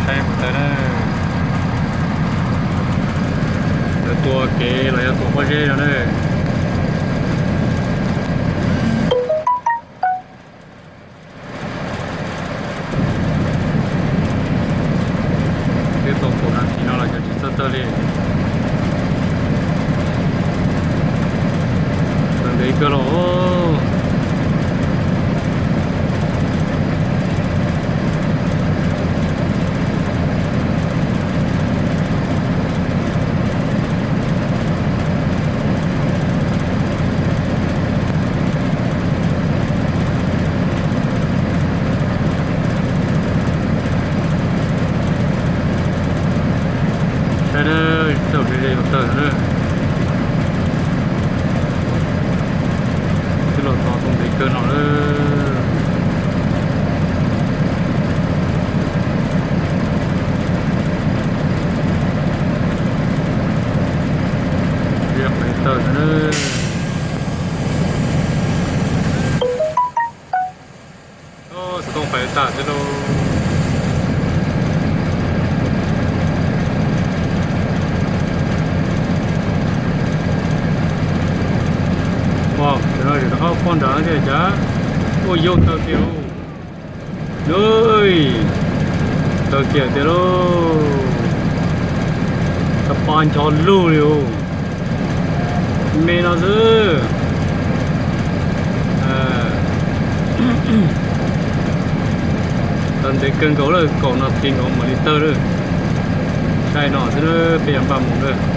Saib kuv taw na, lawv tua kev los yog tua pob zeb no na. Twb tau kaum nas this no los cov tsis txawj tawg li. Tawm ntev kawg los. Saib na, tawm ze ze yuav tawg na. Twb los tos tau ntev kawg no lawm. Tawm na. Xov tooj pais tas thiab lauj. Ua, tam no tseem rov qab poj nrad thiab cas. Ua yau tawg kiag lauj. Nws, tawg kiag tiag lauj. Tawg pa ncho lug li os. Me no xwb. Tawg ntev kawg nkaus lawm, kaum nas this nkaus mam li tawg lawm. Saib no xwb, peb yuav npaj mus lawm.